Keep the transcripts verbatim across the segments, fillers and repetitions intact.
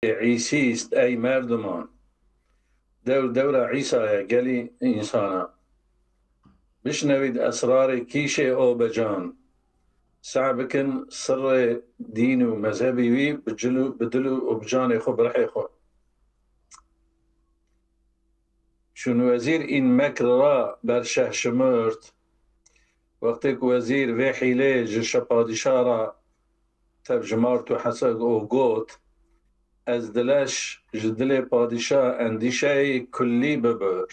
Îsîst, ey merdiman. Dewr dewra Îsa ye, gelî însana. Bişnewît esrarê kîşê obecan. Seh bikin sirrê dîn û mezhebî wî bi cil û, bi dil û, û bi canê xwe, bi rihê xwe. Çûn wezîr în mekr ra ber şeh şimirt. Wextê ku wezîr vê hîlê ji şe-, padîşa ra tevjimart û hesed û got, ez dileş ji dilê padîşa endîşeyê kullî bibird.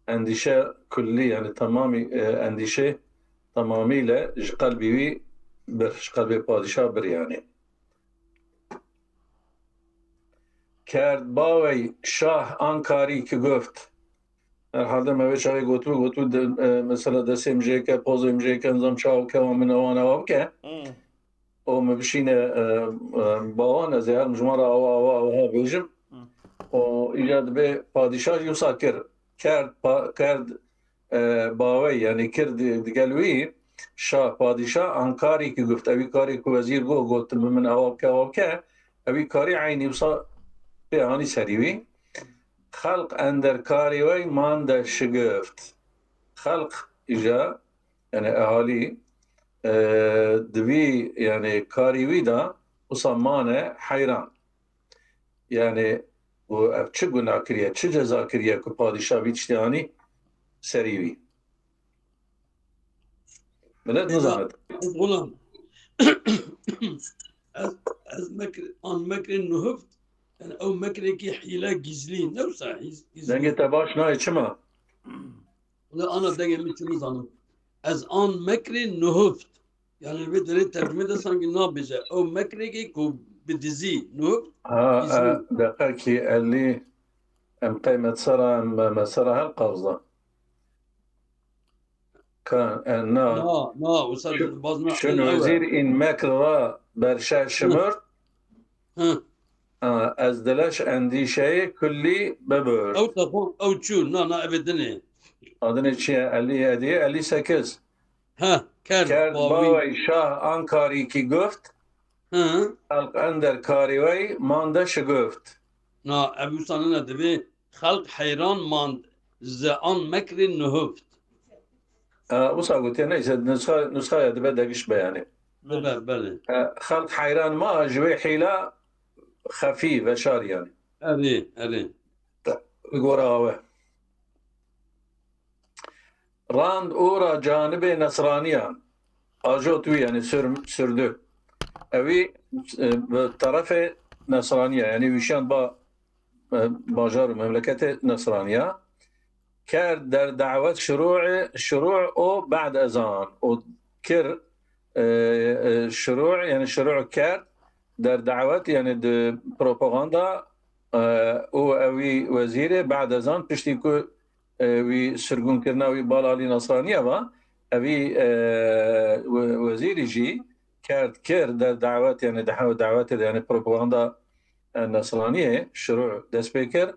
Endîşe kullî, yani temamî, e, endîşe tamamîle ji qelbî wî bir, ji qelbê padîşa bir yani. Kerd bawey şah an karî ki guft. Herhalde me vê çaxê gotibû, gotibû de, e, mesela destê min jê ke, pozê min jê ke, nizam çawa ke, wan min ewan ewa bike. Hmm. O min bişîne, e, e, bawan, ez ê herim ji wan re awa, awa, awa bêjim. Hmm. O îca dibe padîşah jî wisa kir. Kerd, pa-, kerd, e, bawey, yani kir di-, digel wî, şah, padîşah, an karî ki guft. Ewî karî ku wezîr got, got, bi min ewa bike, ewa bike. Ewî karî eynî wisa pê anî serî wî. Xelq ender karê wey mande şigift. Xelq îja, yani ehalî, e, di vî, yani karî wî de wisa mane heyran. Yani û ev çi guna kiriye, çi ceza kiriye ku padîşah vî tiştê anî serî wî? Milet nizanit. Ez gulam. Ez, ez mekr-, an mekrê nuhift, yani ew mekrekî hîle gizlî, ne wisa hîz-, gizlî. Dengê te baş nayê, çima? Wala ana dengê min çi nizanim. Ez an mekrê nuhift. Yani vê derê tercüme de sanki nabêje. Ew mekrekî ku bi dizî, nuhift, ha, gizlî. E, deqekî elî em qey me sera, em, me sera hel qavza. Ka, e, na. Na, na, wisa Çi-, dibazna çün el ew e. Wezîr în mekr ra ber şeh şimirt. Hı. A, ez dileş endîşeyê kullî bibir. Ew te xwe, ew çû, na, na, evê dinê. Adinê çi ye? Elî yedî, elî sekiz. He, kerd, kerd bawî. Bawey şah an karî ki guft. Hı. Xelq ender karî wey mande şiguft. Na, ev wisa nine divê xelq heyran mand, ze an mekrê nuhift. E, wisa gotiye, neyse, nusxa, nusxaya dibe degiş be yani. Dibe, belê. E, xelq heyran ma ji wê hîla xefî, veşar yani. Erê, erê. Li gora awe. Rand û ra canibê Nesraniyan. Ajot wî yani sür-, sürdü. Ewî, e, bi terefê Nesraniya, yani wîşand ba, e, bajar û memleketê Nesraniya. Kerd der dawet şurû, şurû û ba'd ezan. Û kir, e, e, şurû, yani şurû kerd der dawet, yani di propaganda, e, û ewî wezîrê ba'd ezan, piştî ku, e, wî sirgûnkirina wî bal alî Nasraniya va, ewî, e, we-, wezîrî jî kerd, kir der dawet, yani di hew dawetê de, yani propaganda, e, Nesraniyê şirû dest pê kir.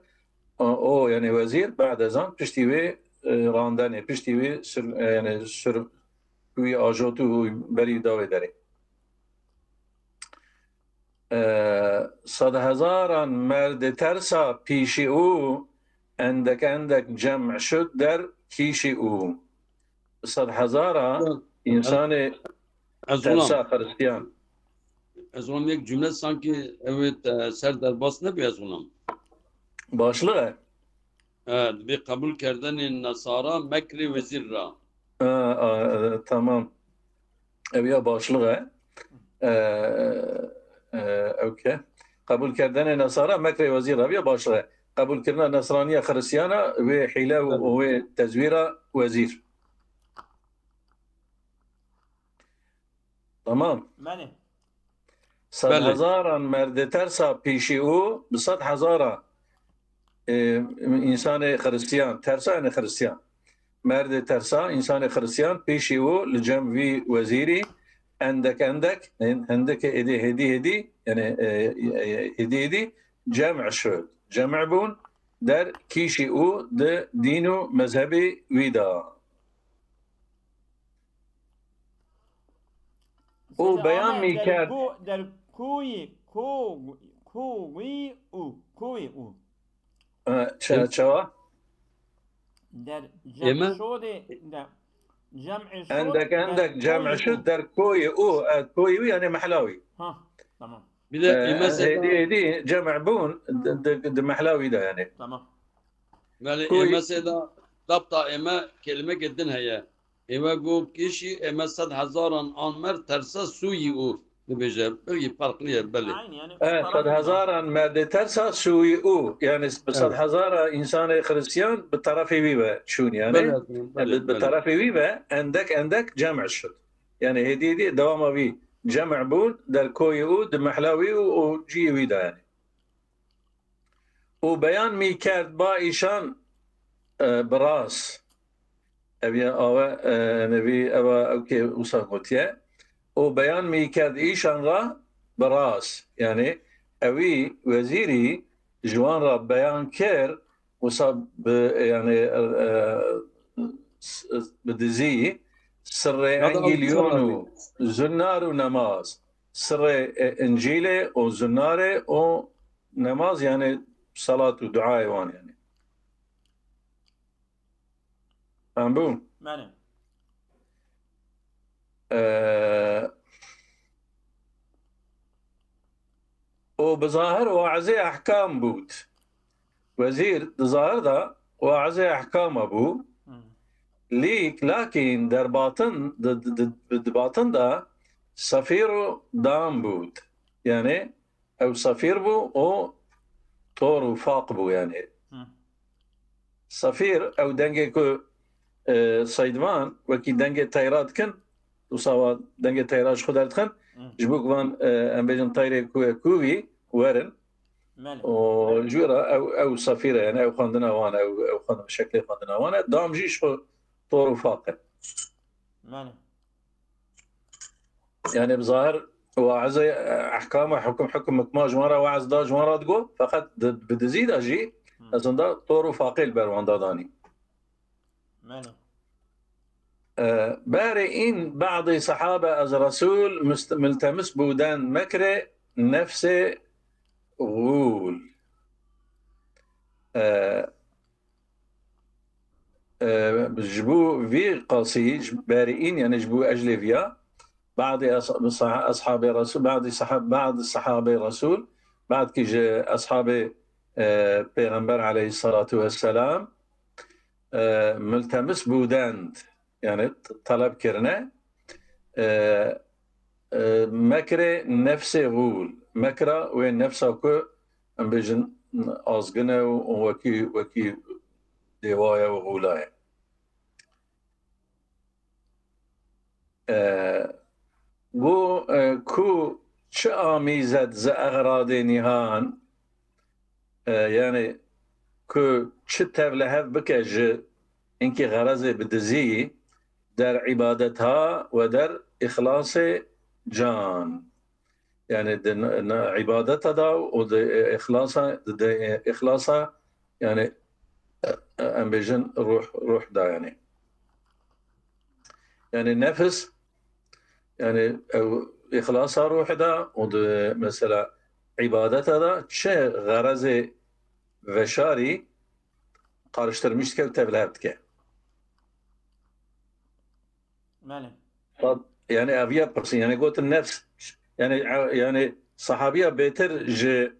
O, o, yani wezîr, ba'd ezan, piştî wê, e, randenê, piştî wê sir-, e, yani sir-, wî ajot û berî dawê derê. E, sedhezaran merdê tersa pîşî û endek endek cem şud der kîşî û. Sedhezara Hı. Însanê Ez tersa olam. Xiristiyan. Ez olam yek cümle sanki evet, e, ser derbas nebi ez olam. Başlık e? E, bi qebul kerdenê Nasara mekrê wezîr ra. Ha, a, e, tamam. Ev ya başlık e. E, e, okey. Qebul kerdenê Nasara mekrê wezîr ra, ev ya başlık e. Qebul kirina Nasraniya Xiristiyana wê hîle û, Evet. Û wê tezwîra wezîr. Tamam. Menê. Sed Belê. Hezaran merdê tersa pîşî û bi sed hezara, e, însanê Xiristiyan, tersa yani Xiristiyan. Merdê tersa, însanê Xiristiyan pîşî û li cem vî wezîrî endek endek, hin-, hindikê êdî hêdî hêdî, yani, e, e, hêdî hêdî cem şud. Cem bûn der kîşî û di dîn û mezhebê wî de. û Mesela, beyan Ahmet, mî der kerd. Ku, der kuyî, ku, ku Kowî û. Kowî û. E, ça-, çawa? Der Ême? cem şodê de. Cem şod Endek, der endek, cem koyî şud û. Der koyî û, e, koyî û yani mehlawî. Ha, tamam. Bir de E, êmesê hêdî, de, hêdî, cem bûn, di, di, di mehlawî de yani. Tamam. yani Koyî- êmesê de dabta ême kelimeke din heye. Ême got kişî ême sed hezaran an mer tersa sûyî û dibêje. Belkî farqlı ye belê. Aynı yani. E, taraf sed hezaran merdê tersa sûyî û. Yani bi sed Evet. hezara insanê Hristiyan bi tarafê wî ve çûn yani. Belê, belê, Bi, bi belê. tarafê wî ve endek endek cem şud. Yani hêdî hêdî dewama wî cem bûn, der koyî û, di mehlawî û, û ciyê wî de yani. Û beyan mî kerd ba îşan, e, bi ras. Ev ya awe, e, nevî eva ew kê wisa gotiye. Û beyan mî kerd îşan ra bi ras. Yani ewî wezîrî ji wan ra beyan kir, wisa bi, yani, e, s-, bi dizî sirrê Ya da Engîlyon sirrê û zunnar û nemaz. Sirrê, e, Încîlê û zunnarê û nemaz yani salat û duayê wan yani. Em bû. Belê. Ee, û bi zahir waizê ehkam bût. Wezîr di zahir de waizê ehkama bû. Hı. Lîk, lakin derbatin, di, di, di, di batin de sefîr û dam bût. Yani ew sefîr bû û tor û faq bû yani. Hı. Sefîr ew dengê ku, e, seydvan wekî dengê teyra dikin, wisa wa dengê teyra ji xwe derdixin, Hı. ji bo ku van, e, em bêjin teyrê ku ye kûvî werin. Belê. û ji wê re ew, ew sefîr e, yani ew xwendina wan e, ew, ew xwendin, şeklê xwendina wan e. Dam jî ji xwe tor û faq e. Belê. Yani bi zahir waizê, e, ehkama, hukum, hukum, hikma ji wan re waiz da, ji wan re digot, feqet di, bi dizî de jî Hı. aslında tor û faqê li ber wan da danî. Belê. E, Berê în badî sehabe ez Resul mist-, miltemis bûden mekre nefsê ğûl. E, e, ji bo vî qasî, ji berî în, yani ji bo eclê viya, badî es-, sah-, eshabê Resul, badî sahab-, badî sahabê Resul, badkî ji eshabê, e, Pêxember aleyhissalatu vesselam, e, miltemis bûdend, yani t-, talep kirine, e, e, mekre nefsê ğûl, mekra wê nefsa ku em bêjin azgin e û wekî, wekî dêwa ye û ğûla ye. E, got, e, ku çi amîzet zi exradê nîhan, e, yani ku çi tevlihev bike ji inkî xerezê bi dizî der îbadet ha we der îxlasê can. Yani di n-, n-, îbadeta da û di, e, îxlasa, di, di, e, îxlasa, yani, e, e, em bêjin ruh, ruh da yani. Yani nefis, yani ew îxlasa ruh da û di mesela îbadeta da çi xerezê veşarî qariştirmiş dike û tevlihev dike. Belê. Fad-, yani eviya pirsin, yani gotin nefs, yani, yani sahabiya bêtir ji,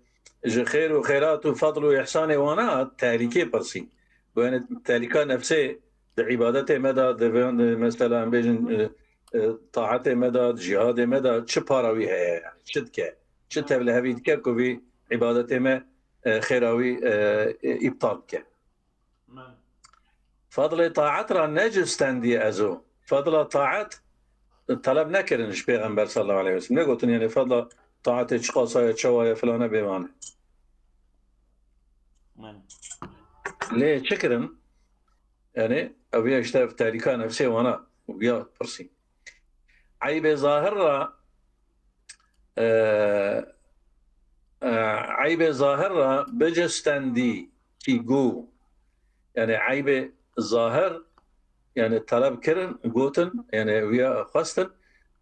ji xêr û xêrat û fadl û îhsanê wana tehlîkê pirsî. Bu yani tehlîka nefsê di îbadetê me de, di vê, di mesela em bêjin, e, e, taetê me de, cihadê me de çi para wî heye yani, çi dike, çi tevlihevî dike ku vî îbadetê me, e, xêra wî, e, îptal bike. Belê. Fadlê taet ra necistendî ez o. Fadla taet taleb nekirin ji Pêxember sallallahu aleyhi ve sellem. Negotin yani fadla taetê çiqasa ye, çawa ye, filane bêvane. Belê. Lê çi kirin? Yani ev ya işte ev tehlîka nefsê wana, ya pirsî. Eybê zahir ra, e, e, eybê zahir ra bicistendî kî gu. Yani eybê zahir, yani taleb kirin, gotin, yani wiya xwestin,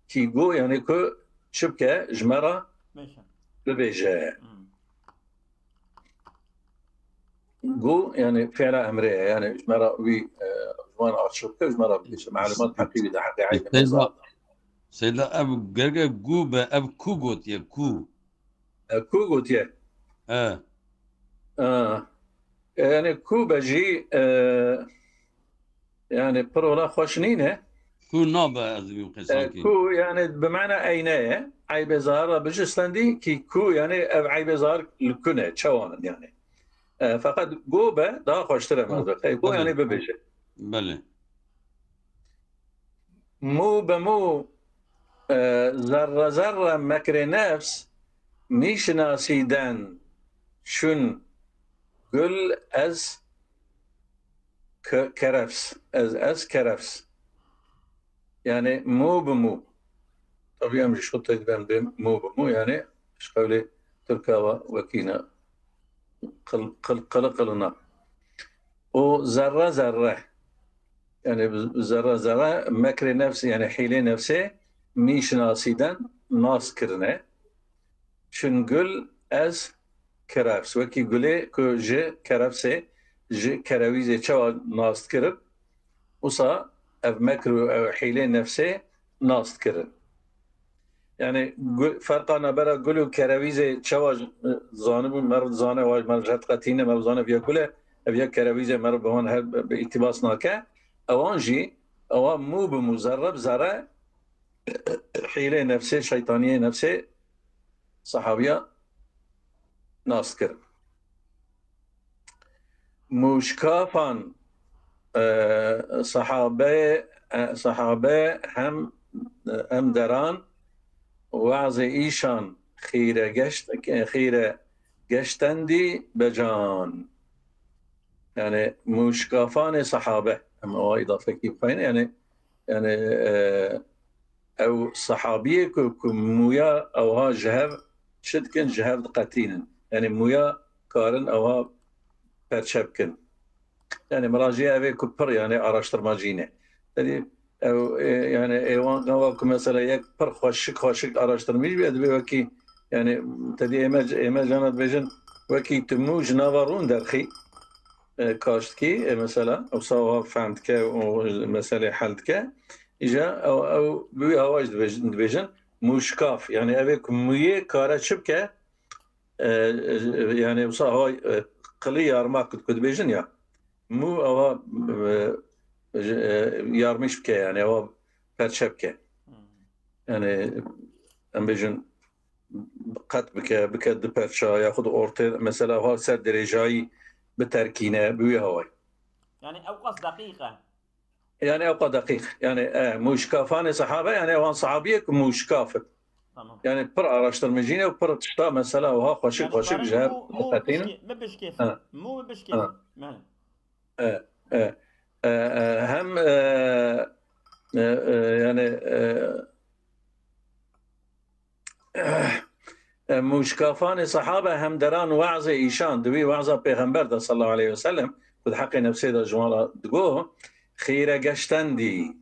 kî gu, yani ku çi bike, ji me ra Beşe. bibêje. Hmm. Gu, yani fiila emrê ye. Yani ji me re wî, e, ji wan arşiv bike, ji me re bibêje. Malumat heqî wî de, heqî eybê Seyda, mezar de. Seyda, ev gerge gu be, ev ku gotiye, ku? E, ku gotiye? He. E, yani ku be jî, e, yani pir wela xweş nîne. Ku nabe ez dibîm qê E, sankî. Ku yani bi mana eyne ye. Eybê zahir re bijî stendî ki ku yani ev eybê zahir li ku ne, çawan in yani. E, feqet gu be daha xweştir e mevzu. Qey gu Belê. yani bibêje. Belê. Mû bi mû, e, zerre zerre mekrê nefs, mîşinasîden çün gul ez ke-, kerefs, ez, ez kerefs. Yani mû bi mû. Tabii em ji xwe têdibem bê mû bi mû, yani ji qewlê Tirka ve wekî ne. Qil, qil, qili qilina. Û zerre zerre. Yani zerre zerre mekrê nefsê, yani hîlê nefsê mîşinasîden nas kirine. Çün gul ez kerefs. Wekî gulê ku ji kerefsê, ji kerewîzê çawa nas dikirib, wisa ev mekr û ev hîlê nefsê nas dikirin. Yani gu-, ferqa nabera gul û kerewîzê çawa j-, zanibûn, mer dizane, wa mer ji hev diqetîne, mer dizane ev ya gul e, ev ya kerewîzê, mer bi wan hev bi îtîbas nake. Ewan jî, ewa mû bi mû, zerre bi zerre hîlê nefsê, şeytaniyê nefsê sahabiya nas kir. Mûşkafan, e, sahabe, e, sahabe hem, hem deran wazê îşan xîre geşt, xîre geştendî becan. Yani mûşkafanê sahabe, em ewa îdafekî bixweyne, yani, yani, e, ew sahabiyê ku, ku mûya ewha ji hev çi dikin, ji hev diqetînin. Yani mûya karin ewha perçe bikin. Yani mirajî ev ê ku pir, yani araştirmacî ne. Yani ew, e, yani êwan ewa ku mesela yek pir xweşik, xweşik araştirmîş bî, divê wekî, yani tedî ême, ême cana dibêjin, wekî tu mû ji nava rûn derxî, e, kaş dikî, e, mesela, ewsa wa fehm dike û meselê hel dike. Îja ew, ew bi wî hawa jî dibêjin, dibêjin mûşkaf. Yani ev ê ku mûyê kare çi bike, e, e, yani ewsa hawa, e, qilî yarmak ku dibêjin ya. Mû ewa, e, e, yarmîş bike, yani ewa perçe bike. Hmm. Yani em bêjin qet bike, bike di perça, yaxud ortê, mesela ha ser dirêjayî biterkîne, bi wî hawayî. Yani ew qas deqîq e. Yani ew qas deqîq. Yani, e, mûşkafanê sahabe, yani ewan sahabiyê ku mûşkaf in. Tamam. Yani pir araştirmecî ne û pir tişta mesela wiha xweşik, yani xweşik ji hev mû, mû diqetînin. Bişkê-, mi bişkêfin. Ha. Mû mi bişkêfin. Ha. Belê. E, e, e, hem, e, e, e, yani, e, e, mûşkafanê sahabe hem deran wazê îşan, di wî waza Pêxember de sallallahu aleyhi ve sellem, ku di heqê nefsê de ji wan re digo, xîre geştendî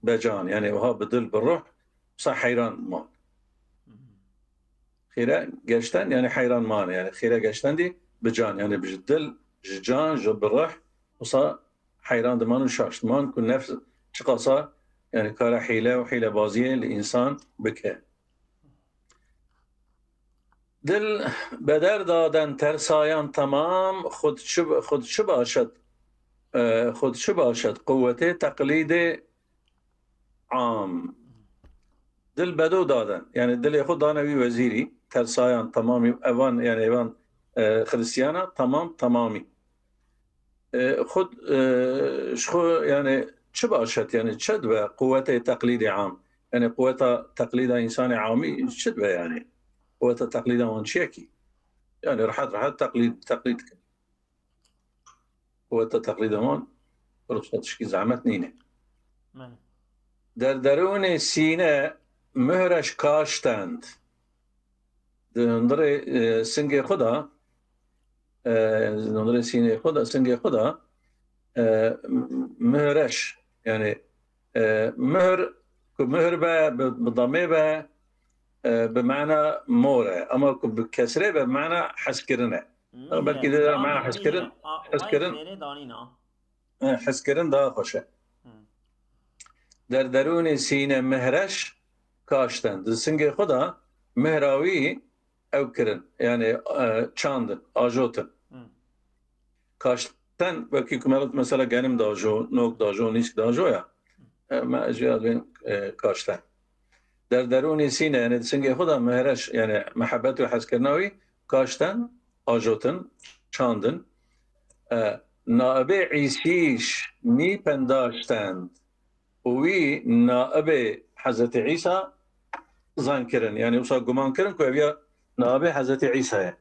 becan, yani wiha bi dil, bi ruh, wisa heyran man. Xîre geşten, yani heyran man, yani xîre geştendî bi can, yani bi ji dil, ji can, ji bi ruh, wisa heyran diman û şaş diman ku nefs çiqasa, yani kare hîle û hîlebaziyê li însan bike. Dil beder daden tersayan temam, xud çi, xud çi başet, e, xud çi başet quwetê teqlîdê am. Dil bedo daden. Yani dilê xwe dane wî wezîrî, tersayan temamî, evan, yani evan, e, Xiristiyana, tamam, temamî. E, xud, e, ji xwe, yani çi başet, yani çi dibe quwetê teqlîdê am? Yani quweta teqlîda însanê amî çi dibe yani? Quweta teqlîda wan çi ye kî? Yani rehet rehet teqlîd, teqlîd dikin. Quweta teqlîda wan rûxsa tişkî zehmet nîne. Belê. Der derûnê sîne muhreş kaştend. Di hundirê, e, singê xwe de, e, di hundirê sînê xwe de, singê xwe de, e, muhreş, yani, e, muhr, ku muhr be, bi, bi damê be, e, bi mana mor e. Ama ku bi kesrê be, bi mana hezkirin e. Mihre, belkî de me hezkirin, hezkirin, e, hezkirin daha xweş e. Der derûnê sîne mihreş kaşten. Di singê xwe de mihra wî ew kirin. Yani, e, çandin, ajotin. Kaşten, wekî ku me mesela genim dajo, nok dajo, nîsk dajo ya. E, me ez jî ez bên, e, kaşten. Der derûnê sîne, yani di singê xwe de mihreş, yani mihebet û hezkirina wî kaşten, ajotin, çandin. E, naibê Îsîş mî pendaştend. Û wî naibê Hezretî Îsa zan kirin. Yani wisa guman kirin ku ev ya naibê Hezretî Îsa ye.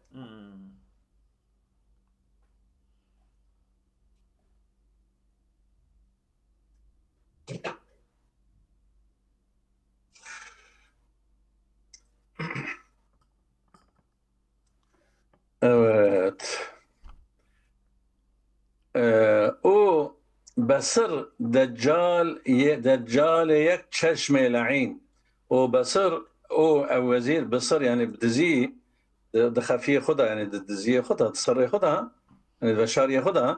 Evet. Ee, û Besir Deccal ye, Deccalê yek çeşmê le'în. Û Besir û ew wezîr Bisir, yani bi dizî, di, di xefiyê xwe de, yani di diziyê xwe de, di sirrê xwe de, yani di veşariyê xwe de,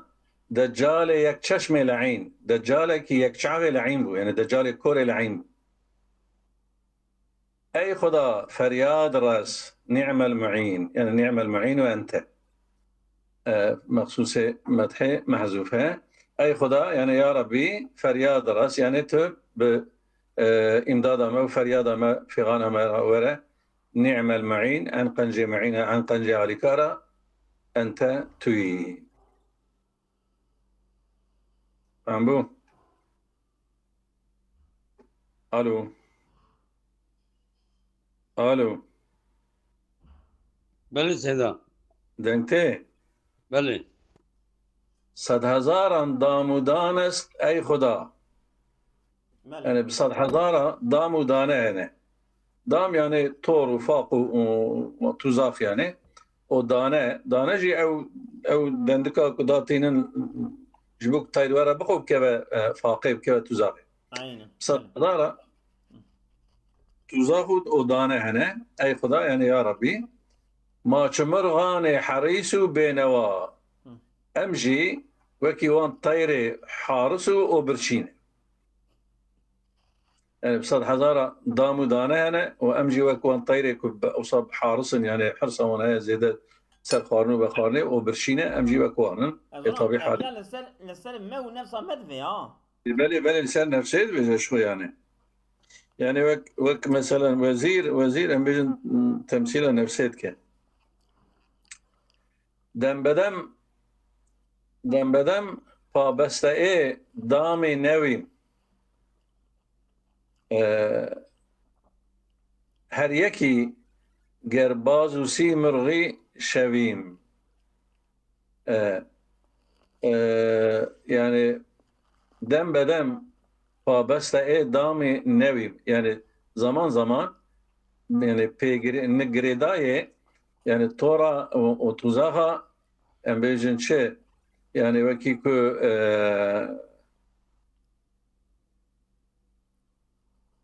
Deccalê yek çeşmê le'în. Deccalekî yek çavê le'în bû, yani Deccalê korê le'în bû. Ey Xuda, feryad res, ni'mel mu'în, yani ni'mel mu'în ve ente. E, mexsusê methê mehzûf e. Ey Xuda, yani ya Rabbî, feryad res, yani tu bi, e, îmdada me û feryada me, fîxana me re were. Ni'mel mu'în, en qencê mu'în e, en qencê alîkar e, ente tu yî. Em bû. Alo. Alo. Belê Seyda. Deng tê? Belê. Sedhezaran dam û dan est, ey Xuda. Belê. Yani bi sedhezara dam û dane hene. Dam yani tor û faq û, û, û tuzax yani. O dane, dane jî ew, ew dendika ku datînin ji bo ku tayr were bixwe bikeve, e, faqê bikeve tuzaxê. Aynen. Sedara tuzax û o dane hene. Ey Xuda, yani ya Rabbî, ma çi mirxanê herîs û bênewa. Hı. Em jî wekî wan teyrê haris û o birçî ne. Yani bi sed hezara dam û dane hene û em jî wek wan teyrê ku be-, wisa bi haris in, yani hirsa wan heye zêde ser xwarin û vexwarinê û birçî ne, em jî wek wan in. Ez Ê, tabî hal. Li ser, li ser me û nefsa me divê ha. Ê, belê, belê, li ser nefsê dibêje ji xwe yani. Yani wek, wek mesela wezîr, wezîr em bêjin temsîla nefsê dike. Dem be dem, dem be dem pabesteyê damê newî. E, her yekî ger baz û sî mirxî şevîm. E, e, yani dem be dem pabeste ê damê newî. Yani zaman zaman yani pêgirê-, ni girêdayê yani tora û, û tuzaxa em bêjin çi? Yani wekî ku, e,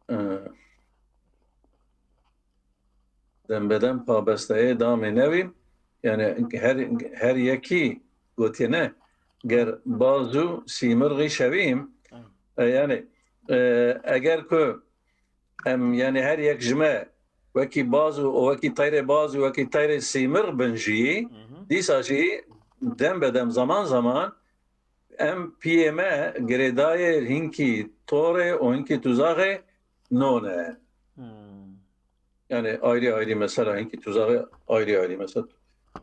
e, dem be dem pabesteyê damê newî, yani her, her yekî gotiye ne, ger baz û sîmirxî şevîm, e, yani, e, eger ku em, yani her yek ji me wekî baz û, û wekî teyrê baz û wekî teyrê sîmirx bin jî, Hı hı. Dîsa jî dem be dem, zaman zaman em piyê me girêdayê hinkî torê û hinkî tuzaxê none. Hmm. Yani ayrı ayrı mesela hinkî tuzaxê ayrı ayrı mesela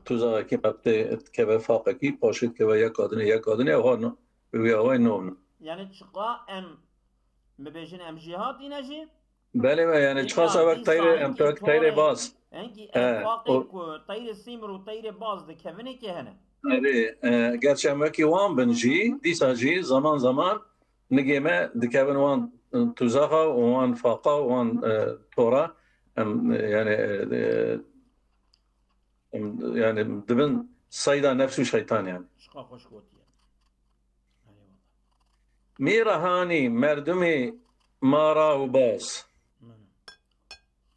tuzaxekî me tê dikeve faqekî, paşê dikeve yek adinê, yek adinê, ew ha no-, bi wî awayê none. Yani çiqa em bibêjin em jî hatîne jî? Belê me, yani çiqasa wek teyrê, em wek teyrê baz. Enkî He, enfaqê o ku teyrê sîmir û teyrê baz dikevinê kê hene. Erê, e, gerçi em wekî wan bin jî, dîsa jî zaman zaman nigê me dikevin wan, e, tuzaxa û wan faqa û wan, e, tora. Em, e, yani, e, e, em, yani dibin seyda nefs û şeytan yani. Şiqa xweş gotiye. Eyvallah. Mî rehanî merdumê mara û baz. Mana.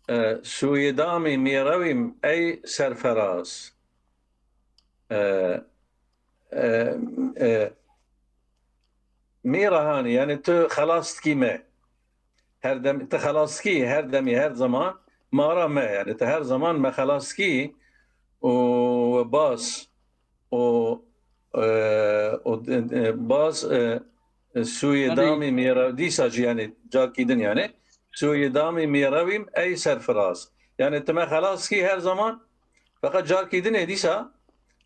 E, sûyê damê mî rewîm ey serferaz. E, e, e, mîra hanî, yani tu xelas dikî me. Her dem, tu xelas dikî, her demî, her zaman mara me, yani tu her zaman me xelas dikî û bas û, e, û, e, bas, e, sûyê Tabii. damî mîra, dîsa jî yani carkî din yani sûyê damî mîrewîm ey serfiraz. Yani tu me xelas dikî her zaman, feqet carkî dinê dîsa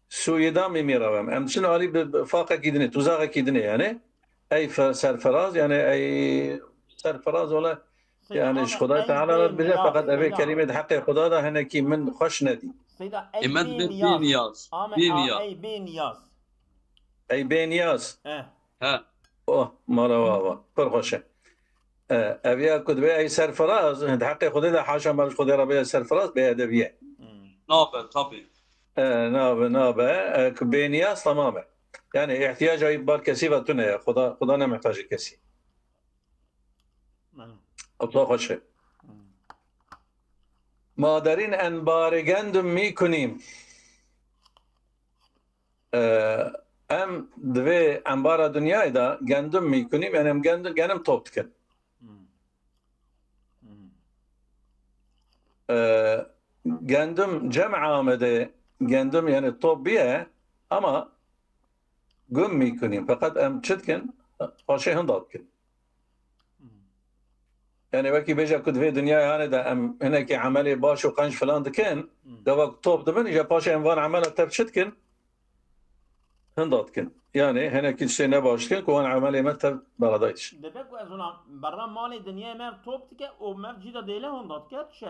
sûyê damî mîrewim. Em diçin alî bi, bi faqekî dinê, tuzaxekî dinê yani. Ey fe-, serfiraz, yani ey serfiraz wala, Seyda yani ji Ahmet, Xwedayê ey Teala re bê bêje, niyaz, feqet evê Seyda. Kelîmê di heqê Xweda de hinekî min xweş nedî. Seyda, ey Ê, me bê dibê niyaz. Bê niyaz. Ahmet, Bê a, niyaz. Ey bê niyaz. Eh. He. Oh, mala we ava. Pir xweş e. E, ev ya ku dibê ey serfiraz, di heqê Xwedê de haşa me ji Xwedê re bê serfiraz, bê edebî ye. Hmm. Nabe, tabii. E, nabe, nabe. E, ku bê niyaz, tamam e. Yani ihtiyaca wî bar kesî ve tune ye. Xuda, Xuda ne muhtacê kesî. Belê. Xuda xweş e. Hmm. Ma derîn enbarê gendum mî kunîm. E, em divê embara dinyayê de gendum mî kunîm, yani em gendum, genim top dikin. Hmm. Hmm. E, gendum cem amede, gendum yani top biye, ama gum mî kunîm. Feqet em çi dikin? Paşê hinda dikin. Hmm. Yani wekî bêje ku di vê dinyayê hanê de em hinekî emelê baş û qenc filan dikin, Hmm. gava ku top dibin, îja paşê em van emela tev çi dikin? Hinda dikin. Yani hinekî tiştê nebaş dikin ku wan emelê me tev beradayî diçin. Dibe ku ez ona berra malê dinyayê me top dike û me cî de dêle hinda dike, çi?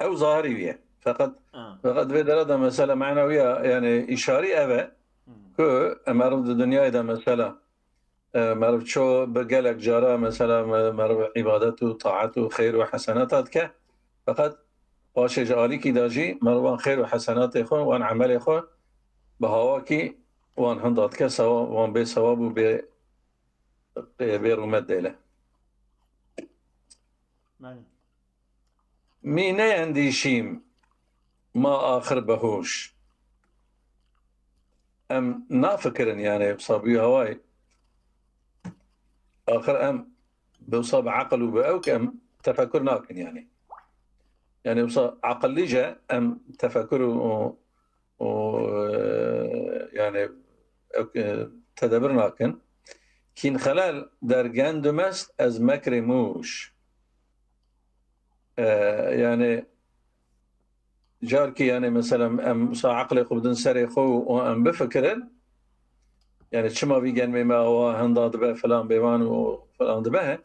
Ew zahirî wî ye. Feqet, Ha. feqet vê dere de mesela menawiya, yani îşarî ev e Hmm. ku meriv di dinyayê de mesela E, meriv ço bi gelek cara mesela me-, meriv îbadet û taet û xeyr û hesenata dike. Feqet paşê ji alîkî de jî meriv wan xeyr û hesenatê xwe, wan emelê xwe bi hawakî wan hinda dike, sewa-, wan bê sewab û bê, bê, bê rûmet dêle. Belê. Mî neyendîşîm ma axir behoş. Em nafikirin yani, wisa bû hawayê. Axir em bi wisa bi eqil û bi ewk em tefekur nakin yani. Yani wisa eqillîce em tefekur û, û, û, e, yani ewk, e, tedebir nakin. Kîn xelel der gendum est ez mekrê mûş. E, yani carkî yani mesela em wisa eqlê xwe bidin serê xwe û em bifikirin. Yani çima vî genmê me awa hinda dibe filan bêvan û filan dibe.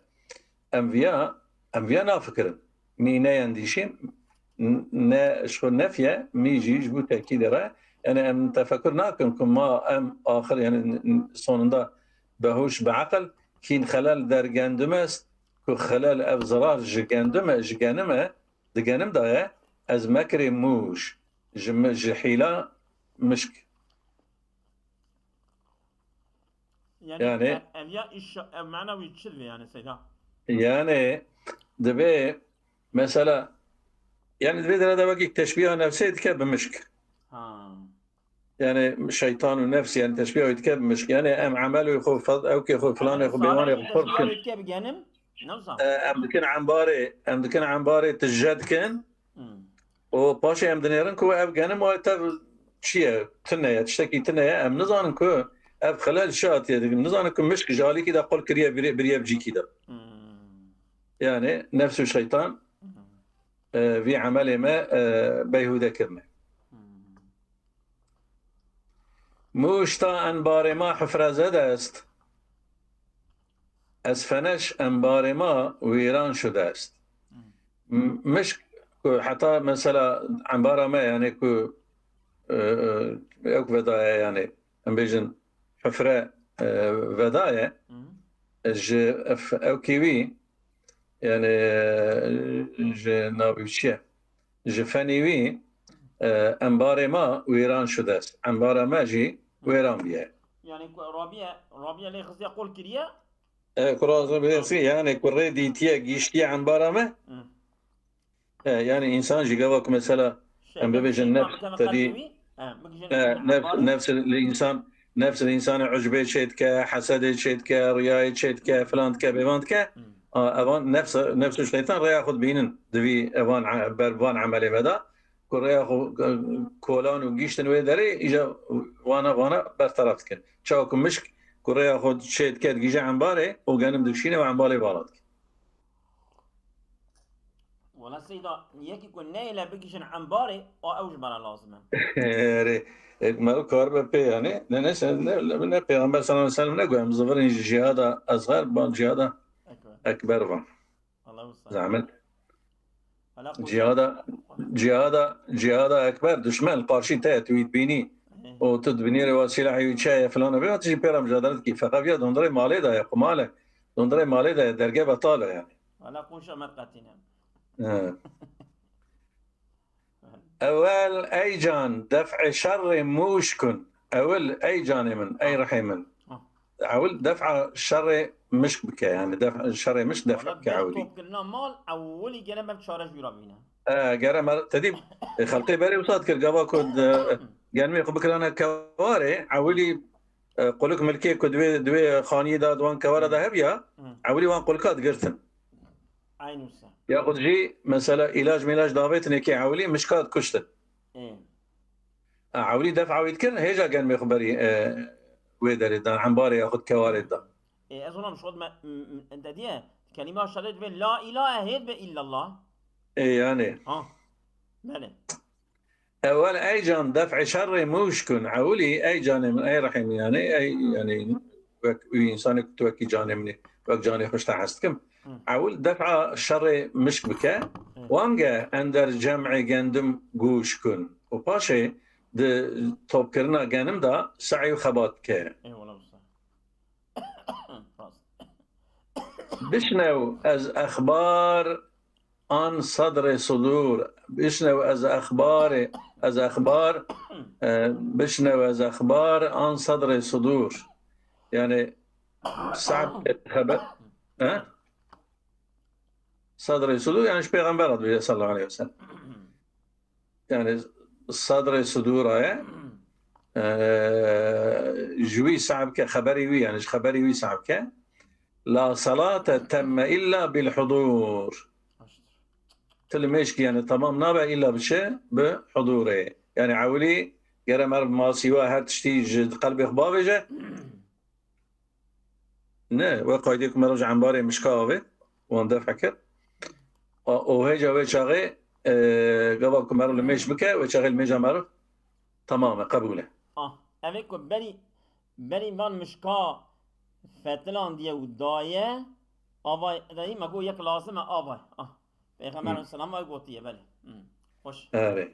Em viya, em viya nafikirin. Mî neyendîşîm, n-, ne ji xwe nefye, mî jî ji bo tekîdê re. Yani em tefekur nakin ku ma em axir yani n-, n-, sonunda behoş bi eqil, kîn xelel der gendum est, ku xelel ev zirar ji gendum e, ji genim e, di genim de ye, ez mekrê mûş, ji mi-, ji hîla mişk. Yani, Yani ev, ev ya iş, ev mana wî çi dibe yani Seyda? Yani dibe mesela, yani dibe dere de wekî teşbîha nefsê dike bi mişk. Ha. Yani şeytan û nefs yani teşbîha wî dike bi mişk. Yani em emelê xwe, fed-, ewkê xwe, filanê xwe, bêvanê xwe xurt dikin. Teşbîha wî dike bi genim. Ne wisa? E, em dikin embarê, em dikin embarê tije dikin. Hmm. Û paşê em dinêrin ku ev genim wê tev çi ye, tune ye, tiştekî tune ye. Em nizanin ku ev xelel çi hatiye dikin. Nizanin ku mişk ji alîkî de qul kiriye, biriye, biriye bi cîkî de. Hmm. Yani nefs û şeytan, Hmm. e, vî emelê me, e, beyhûde kirine. Hmm. Mûş ta enbarê ma hifre zed est. Ez feneş enbarê ma wîran şude est. M-, mişk ku heta mesela enbara me, yani ku, e, e, ewk vedaye, yani em bêjin hifre, e, vedaye, Hı hı. ji f-, ewkê wî, yani, e, ji navê çi ye? Ji fenî wî, e, enbarê ma wêran şude est. Enbara me jî wêran bûye. Yani ku Rabiye, Rabiye lê xistiye qol kiriye? E, ku Rabiye, yani ku rê dîtiye, gihiştiye enbara me. Hı. E, yani insan jî gava ku mesela em bibêjin nefs tedî, E, bigijin E, nef-, embarê. Nefs li insan, nefs li insanê ucbê çê dike, hesedê çê dike, riyayê çê dike, filan dike, bêvan dike. Hmm. A, evan nefs, nefs û şeytan rêya xwe dibînin. Divî evan e-, ber van emelê me de. Ku rêya xwe, e, kolan û gîştin wê derê, îja vana, vana bertaraf dikin. Çawa ku mişk, ku rêya xwe çê dike, digije embarê û genim dikişîne û embarê vala dike. Wala Seyda, yekî ku neyêle bigihîjin embarê, a ew ji me re lazim e. Erê, e, mero karibe pê, yani, ne, ne, ne, ne, ne, Pêxember sallallahu aleyhi ve sellem ne got, em zivirên ji cihada ezger, ban cihada Ekber. Ekber van. Allah wisa. Zahmet. Wala qûşa. Cihada, cihada, cihada ekber, duşmen li qarşî te ye, tu wî dibînî. Ê. Û tu dibînî rê wa silahê wî çi ye, filan e, vê hat jî pê re mujadele dikî. Feqet viya dondirê malê de ye, qumal e. Dondirê malê de ye, derge betal e yani. Wala qûşa me qetîne. He. Ewel ey can def'ê şerrê mûş kun. Ewil ey canê min, ey rihê min. Ah. Ewil def'a şerrê mişk bike, yani def, şerrê mişk def Wala bike beri ewilî. Topkirina mal, ewilî gere me çare jûra bîne. E, gere me, te dî, e, xelqê berê wisa dikir, gava ku de, genmê xwe bikirane kewarê, ewilî, e, quluk milkê ku divê, divê xaniyê de, di wan kewara de hebiya, Hı. ewilî wan qulka digirtin. Eyn wisa. Yaxud jî mesela îlac mîlac davêtinê kê ewilî mişka dikuştin. Ê. A, ewilî def'a wî dikir, hêja genmê xwe berî, e, wê derê dan, embarê yaxud kewarê dan. Ê, ez ona şod me, m-, m-, te diye, kelîma şehadet ve la ilahe hêd be illallah. Ê, yani. Ha. Belê. Ewel ey can def'ê şerrê mûş kun. Ewilî ey canê min, ey rehîm yani, ey yani wek wî insanê ku tu wekî canê min î, wek canê xwe ji te hez dikim. Hı. Ewil def'a şerrê mişk bike. Hı. Wange ender cem'ê gendim gûş kun. Û paşê di topkirina genim de se'y û xebat bike. Eyvallah usta. Rast. Bişnew ez exbar an sadrê sudur. Bişnew ez exbarê, ez exbar, e, bişnew ez exbar an sadrê sudur. Yani Sa'd xeber, he? Sadrê sudur, yani ji Pêxember re dibe sallallahu aleyhi ve sellem. Yani sadrê sudura ye. Eee, ji wî sahibke, xeberî wî, yani ji xeberî wî sahibke. La salate temme illa bil hudur. Tu li mêşkî yani tamam nabe illa bi çi? Bi hudurê. Yani ewilî gere meriv masîwa her tiştî ji qelbê xwe bavêje. Ne, we qaydê ku meriv ji embarê mişka avêt, wan def kir. A, û hêja wê çaxê, e, gava ku meriv li mêj bike, wê çaxê li mêja meriv temam e, qebûl e. Ah, ev ê ku berî, berî van mişka fetilandiye û daye, avay, dayî me got yek lazim e, avay. Ah, Pêxember Hı. aleyhisselam vay gotiye, belê. Hı. Xweş. Erê.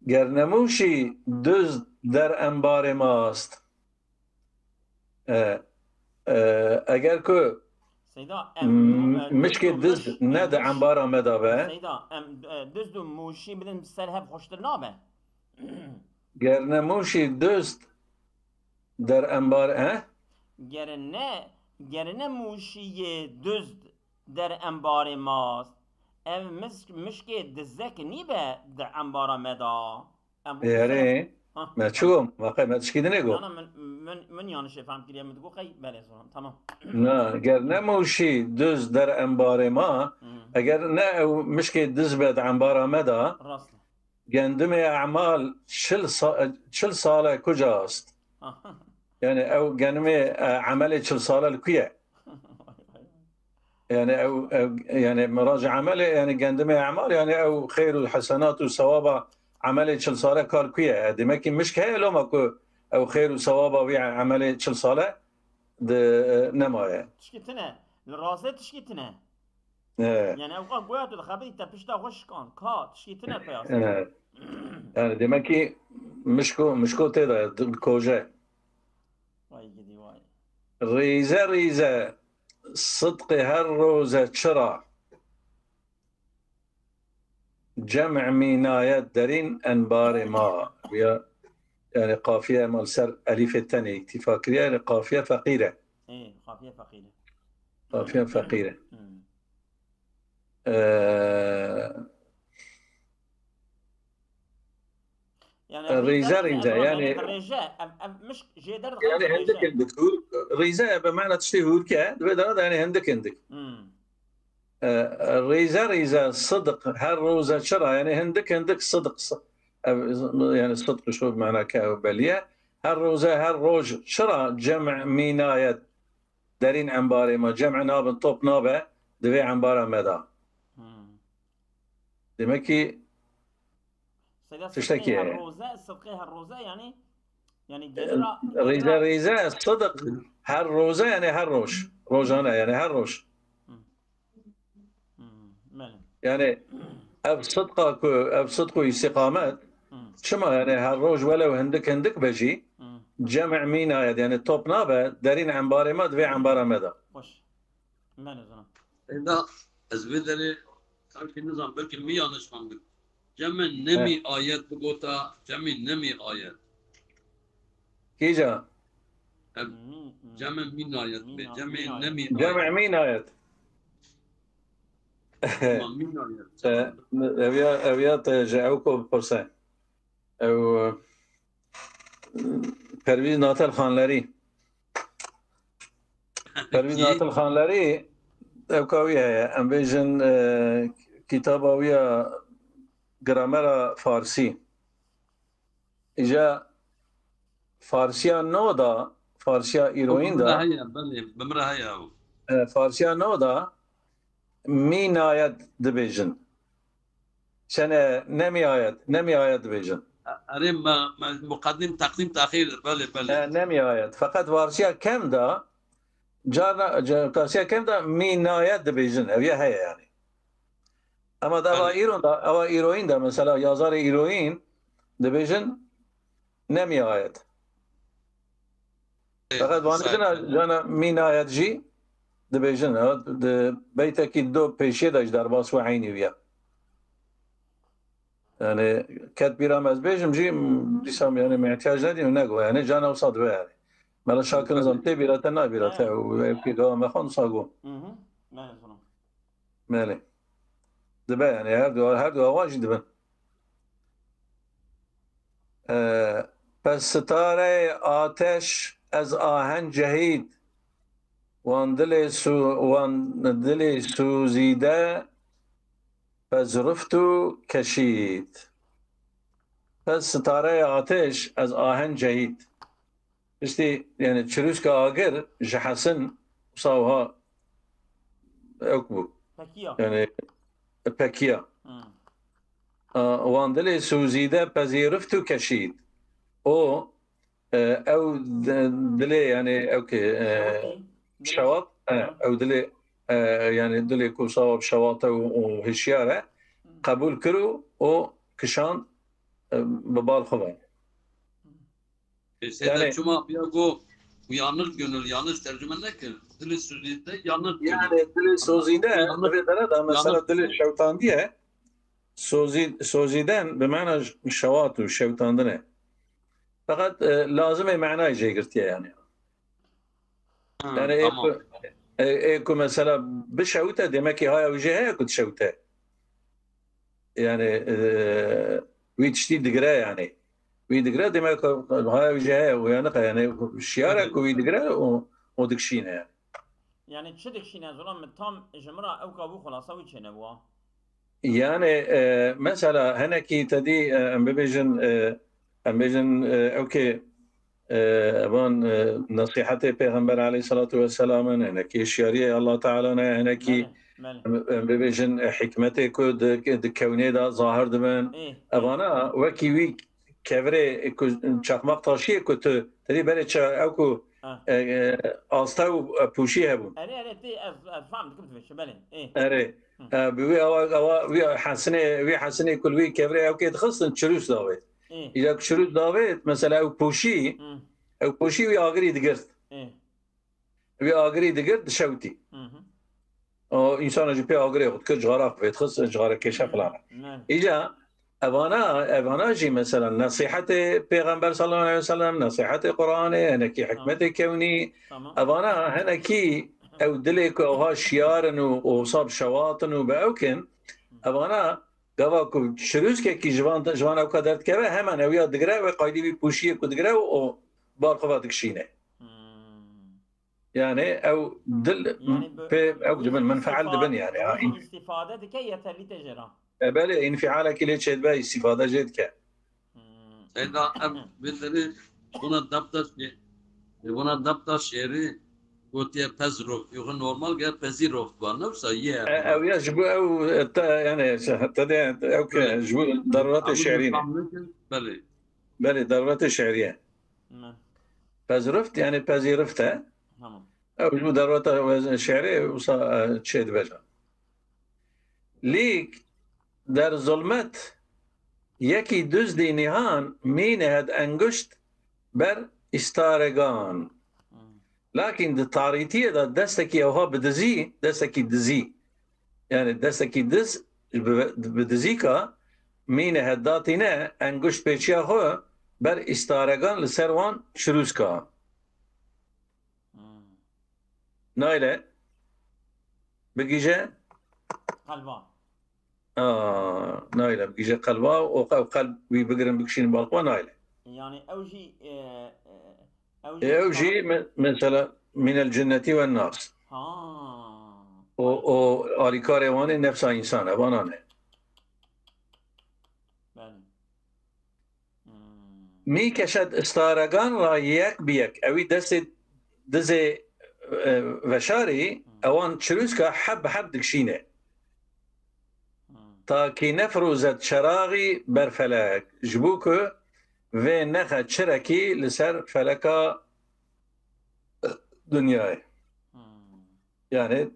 Ger nemûşî duz der embarê me ast. E, e, eger ku Seyda, em, m-, e, mişkê duz duz û miş-, ne di miş-, embara me de be. Seyda, em, e, duz û mûşî bidin ser hev xweştir nabe. Ger ne mûşî duz der embar, he? Ger ne, ger ne mûşiyê duz der embarê ma, ev misk-, mişkê dizek nîbe di embara me da. Em bu Erê, qisê- Ha, me çi tamam. Got? Me qey me tişkî dinê got. Na, na, min, min, min yanlış fam kiriye, min digot qey belê zoran. Tamam. Na, ger ne mûşî duz der embarê ma, Hmm. eger ne ew mişkê duz be di embara me da, Rast. Gendimê emal çil sa-, çil sale kuca ast? Aha. Yani ew genimê, e, emelê çil sale li ku ye? Yani ew, ew, yani miracê emelê, yani gendimê emal, yani ew xêr û hesenat û sewaba emelê çil sale kal ku ye? E, demek ki mişk heye loma ku ew xêr û sewaba wî emelê çil sale di, e, nemaye. Tişkî tine. Li rastê tişkî tine. E. Yani ew ka goya tu di xeberî te pişta xwe şikan. Ka tişkî tine peyas. E. Yani demek ki mişko, mişko tê de, di-, koje. Vay gidi vay. Rîze rîze, sidqê her roze çira. Cem' mînaye derîn enbarê ma. Ya, yani qafiye mal ser elîfê tenê îktîfa kiriye, yani qafiye feqîr e. Ê, qafiye feqîr e. Qafiye feqîr e. Hmm. Ee, Yani E, rîze, rîze, rîze, yani, yani, rêje, ev, ev mişk jê derdixe Yani rêje. hindik hindik hûr, rîze bi mana tiştê hûrke, divê dana da yani hindik hindik. Hmm. E, rîze rîze, sidiq, her roze çira, yani hindik hindik sidiq, si- ev, yani sidiq şu mana ke ew beliye. Her roze, her roj çira cem mînayet derîn embarê me, cem nabin, top nabe, divê embara me da. Hmm. Demek ki Seyda, Tiştekî sidqê her heye. Roze, sidqê her roze yani, yani gelir a- Rîze rîze, sidiq, her roze yani her roj. Rojane yani her roj. Hmm, belê. Yani ev sidqa ku, ev sidq û îstîqamet, Hmm, çima yani her roj welew hindik hindik be jî, hmm. cem mînayet yani top nabe, derîn embarê me, divê embara me da. Xweş. Belê zana. Êda ez vê derê, belkî nizam, belkî min yanlış fehmî. Cemê nemî ayet bigota, cemê nemî ayet. Kîja? Mî- mî- Cemê mîn ayet be, Mîn- cemê mîn ayet. nemî Cem ayet. mînayet. Tamam, mîn ayet. E, ev ya, ev ya te ji ew ku bipirse. Ew, e, Pervîz Natel Xanlerî. Pervîz Kî? Natel Xanlerî, ew ka wî heye. Em bêjin, e, kitaba wî ya gramera farsî. Îja farsiya no da, farsiya îroyîn Bi min re da, heye, belê, bi min re heye ew. e, farsiya no da mînayet dibêjin. Çene nemîayet, nemîayet dibêjin. Erê me, me muqeddim, teqdim, texîr, belê, belê. E, nemîayet. Feqet farsiya kem da, carna, ca- farsiya kem da mînayet dibêjin. Ev ya heye yani. Ama da eva Belê. îron da, eva îroyîn da, mesela yazarê îroyîn dibêjin nemîayet. Feqet vanê jina, jana mînayet jî dibêjin. Ha, di beytekî do pêşiyê de ji derbas we eynî wî ye. Yani ket bîra me ez bêjim jî, dîsa yani me ihtiyac nedîm, nego. Yani cana wisa dibe yani. Mela şakir nizam tê bîra te, nabîra te. Ew pî gawa me xwe nisa go. Mhm. Belê zana. Belê. Dibe yani, her du, her du awa jî dibin. Ee, Pes sitareyê ateş ez ahen cehît. Wan dilê su-, wan dilê sûzîde pezrift û keşît. Pes sitareyê ateş ez ahen cehît. Piştî, yani çirûska agir ji hesin wisa wiha ewk bû. Pekiya. Yani pekiya. Hmm. A, wan dilê sûzîde pezîrift û keşît. O, e, ew di-, dilê, yani ew ki, e, Şewatî. şewat, e, Hı. ew dilê, e, yani dilê ku sawab şewat e û, û hişyar e, qebûl kir û o kişand, e, bi bal xwe ve. Ê, Seyda, yani çima piya go uyanık gönül, yanlış tercüme nekir. Dilê sûzîde yanık gönül. Yani dilê sûzîde, Yanık, divê dere de mesela yanık dilê şewtandiye, sozî-, sozîden bi mana ş-, şewat û şewtandin e. Feqet, e, lazimê manayê jê girtiye yani. Ha, Yani ê tamam. ku, ê, ê ku mesela bişewite, demek ki haya wî jê heye ku dişewite. Yani, e, wî tiştî digire yani. Wî digire, demek ki haya wî jê heye, uyanık e yani. Şiyar e ku wî digire û, û dikişîne yani. Yani çi dikişîne, Zulam, min tam ji min re ew ka bû xulasa wî çênebû. Yani, e, mesela hinekî te dî, e, em bibêjin, e, em bêjin, e, ew kê, e, evan, e, nesîhetê Pêxember aleyhissalatu vesselam in, hinekî hişyariyê Allah Teala ne, hinekî Belê, belê. em, em bibêjin, e, hikmetê ku di, di kewnê de zahir dibin. Ê, ê. Evana wekî wî kevirê ku çakmak taşiyê ku tu te dî berê ça-, ew ku, Ha. e, e, asta û, e, pûşî hebûn. Erê, erê, tê ez, ez fam dikim tu vêşe, belê. Ê. Erê. E, bi wî awa, awa, wî hesinê, wî hesinê ku li wî kevirê ew kê dixistin, çirûs davêt. Ê. Îca ku çirûs davêt, mesela ew pûşî, Hı. Ew pûşî wî agirî digirt. Ê. Wî agirî digirt, dişewtî. Hı hı. O însana jî pê agirê xwe dikir, cixara xwe vê dixist, cixara kêşe filan. Ne. Îca evana, evana jî mesela nesîhetê Pêxember sallallahu aleyhi ve sellem, nesîhetê Qur'anê, hinekî hikmetê kewnî, Tamam. evana hinekî ew dilê ku ewha şiyar in û, û wisa bi şewat in û bi ew kin, evana Gava ku çirûskekî ji van, ji van ewka derdikeve, hemen ew ya digire, wê qaydî wî pûşiyê ku digire û, û bar xwe va dikişîne. Hmm. Yani ew dil Yani bi- pê ew dibin, minfeal dibin yani. Ha, in- îstîfade dike yeterlî tê jê re. E, belê, înfialekî lê çêdibe, îstîfade jê dike. Hmm. Seyda, em bildiri buna dapta şê-, buna dapta şêrî gotiye pezroft. Yoxi normal ge pezîroft ba. Ne wisa ye? E, ew ya ji bo ew, e, te, yani, te de ew ke Belê. ji bo daruratê Ew şiirî ne. Belê. Belê, daruratê şiirî ye. Ne. Pezroft, yani pezîrift e. Tamam. Ew ji bo darweta şiirê wisa, e, çê dibe can. Lîk der zulmet yekî duzdî nîhan mîne hed enguşt ber îstaregan. Hmm. Lakin di tarîtiyê de destekî ewha bi dizî, destekî dizî, yani destekî diz bi, bi dizîka mîne hed datîne enguşt pêçiya xwe ber îstaregan li ser wan çirûska. Hmm. Nayle bigije. Qelba. Aa, nayle bigije qelba û ew qelb wî bigirin bikişînin bal xwe nayle. Yani ew jî, e, e, ew jî Ê, ew jî me-, mesela minel cinneti ve nas. Ha. O, o alîkarê wan ê nefsa însan e, vana ne. Belê. Hmm. Mî keşet istaregan ra yek bi yek. Ewî destê dizê, e, veşarî, Hmm. ewan çirûska heb bi heb dikşîne. Hmm. Ta kî nefrûzet çeraxî ber felek. Ji bo ku vê nexe çirekî li ser feleka, e, dinyayê. Hmm. Yani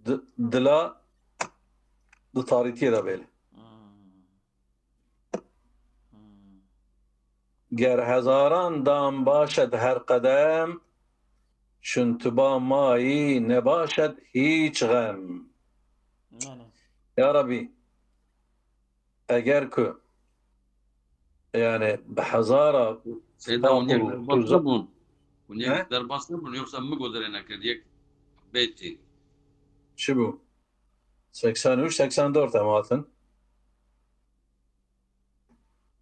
di-, dila di tarîtiyê de bêle. Hmm. Hmm. Ger hezaran dam başed her qedem, çun tu ba mayî nebaşed hîç xem. Yani. Ya Rabî, eger ku, yani, bi hezara Seyda, hûn yek derbas nebûn. Hûn yek He? derbas nebûn, yoksa min goderê nekird, yek beytî. Çi bû? Seksen üç, seksen dört em hatin.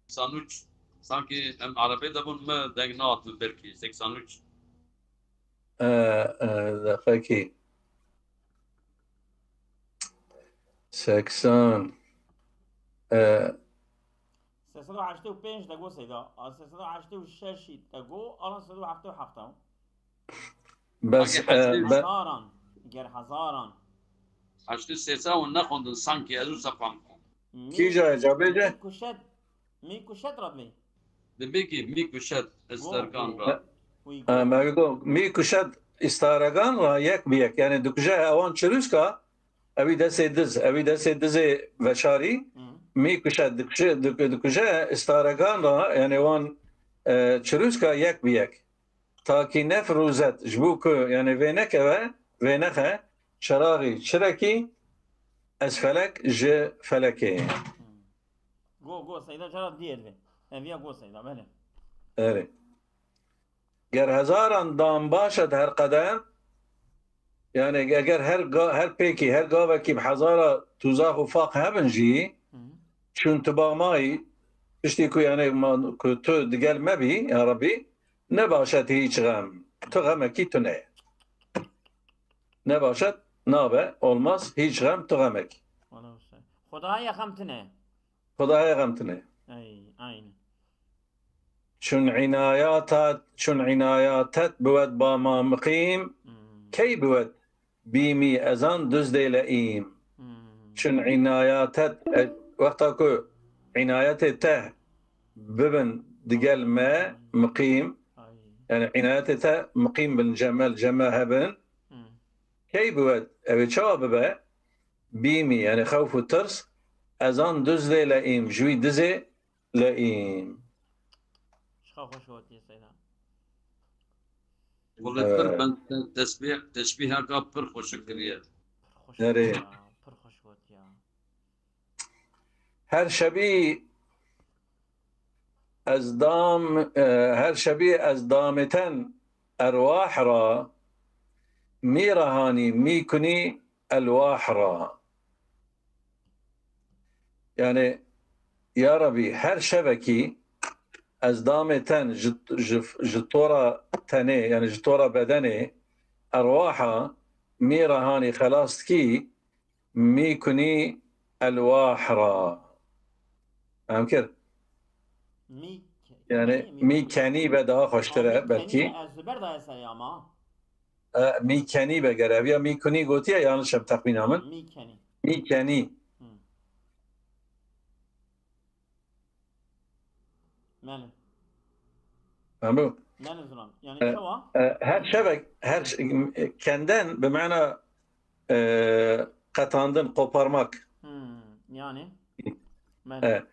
Seksen üç. Sanki em erebê de bûn, me deng nehat min belkî. Seksen üç. E, e, deqekî. Seksen. E, Sê sed û heştê û pênc de got Seyda. A, sê sed û heştê û şeş de got, alan sê sed û heftê û heft. Bes, Sanki e, heştê be- Hezaran. Ger hezaran. Heştê sê sed û nexwendin sanki ez wisa fam. Mî-, Kîja ye, ca bêje? Mî kuşet. Mî kuşet radvê. Dibê ki mî kuşet isterkan ra. Wî Ha, got. me got, mî kuşet istaregan ra yek bi yek. Yani dikuje ewan çirûska, ewî destê diz, ewî destê dizê veşarî, Hı. mî kuşet dikuje, dik-, dikuje istaregan ra, yani wan, e, çirûska yek bi yek. Ta kî nefrûzet, ji bo ku, yani vê nekeve, vê nexe, çeraxî çirekî, ez felek ji felekê. Go, go, Seyda cara diyê divê. Ev ya go Seyda, belê. Erê. Ger hezaran dam başed her qedem, yani eger her ga-, her pêkî, her gavekî bi hezara tuzax û faq hebin jî, Hı. çûn tu ba mayî, piştî ku yani ma-, ku tu digel me bî, ya Rebî, nebaşet hîç xem. Tu xemekî tune ye. Nebaşet nabe, olmaz, hîç xem, tu xemekî. Wala wisa. Xwedayê xem tune. Xwedayê xem tune. Ey, aynî. Çun înayatat, çun înayatet biwet ba ma miqîm, Hmm. key biwet bîmî ezan duzdê leîm. Hmm. Çun înayatet, e, wexta ku înayetê te bibin digel me Hmm. miqîm, Ay. yani înayetê te miqîm bin cemel, ceme hebin, Hmm. key biwet, ew ê çawa bibe? Bîmî, yani xewf û tirs, ezan duzdê leîm, ji wî dizê leîm. Çiqa xweş gotiye Seyda. Wele pir Ee, ben te-, tesbîh, teşbîheka pir xweşik kiriye. Pir xweş Nerê? gotiye, pir xweş gotiye. Her şebî ez dam, e, her şebî ez damêten erwah ra, mî rehanî, mî kunî elwah ra. Yani, ya Rabî, her şevekî ez damê ten ji, ji, ji tora tenê, yani ji tora bedenê, erwaha mî rehanî xelas dikî, mî kunî elwah ra. Em kir. Mî ke-, Yani, kenî, mî mî kenî be daha xweştir Ha, e mî belkî. Kenî, ez li ber daye serê ama. E, mî kenî be ger ev ya mî kunî gotiye, yanlış em texmîna min. Mî kenî. Mî kenî. Hı. Mele. Em bu. Mele zilam. Yani E, çawa? e, her şevek, her ş-, kenden bi mana, e, qetandin, koparmak. Hmm, yani. Mele.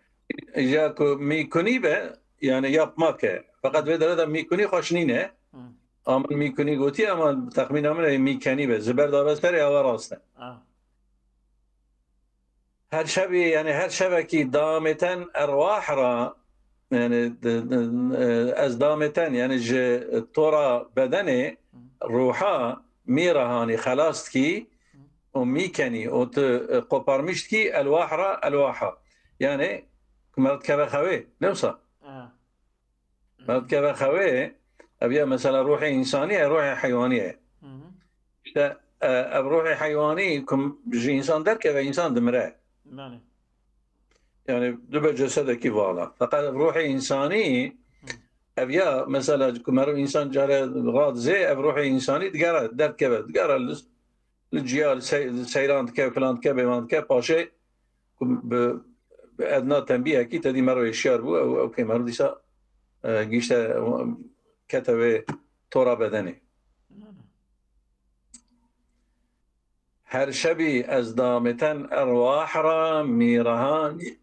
E, ja ku mî kunî be, yani yapmak e. Fakat vê dere de mî kunî xweş nîne. Hmm. Ama min mî kunî gotiye ama texmîna min e mî kenî be. Ziber dabe serê, ewa rast e. Ah. Her şevî, yani her şevekî damê ten erwah ra, yani, d-, d-, e, ez damê ten, yani ji tora bedenê, Hı. ruha mî rehanî xelas dikî Hı. û mî kenî û tu, e, koparmiş dikî elwah ra elwaha. Yani, ku meriv dikeve xewê, ne wisa? Ha. Meriv dikeve xewê, ev ya mesela ruhê însanî ye, ruhê heywanî ye. Hı hı. İşte, e, ev ruhê heywanî ku ji însan derkeve, însan dimire. Belê. Yani dibe cesedekî vala. Feqet ev ruhê însanî, Hı. ev ya mesela ku meriv însan care radizê, ev ruhê însanî digere, derdikeve, digere li, li ciya, li sey-, li seyran dike, filan dike, bêvan dike, paşê ku bi, bi edna tembîhekî te dî meriv hişyar bû, ew, ew kê meriv dîsa, e, gihîşte, kete wê tora bedenê. Her şevî ez damê ten erwah ra, mî rehanî,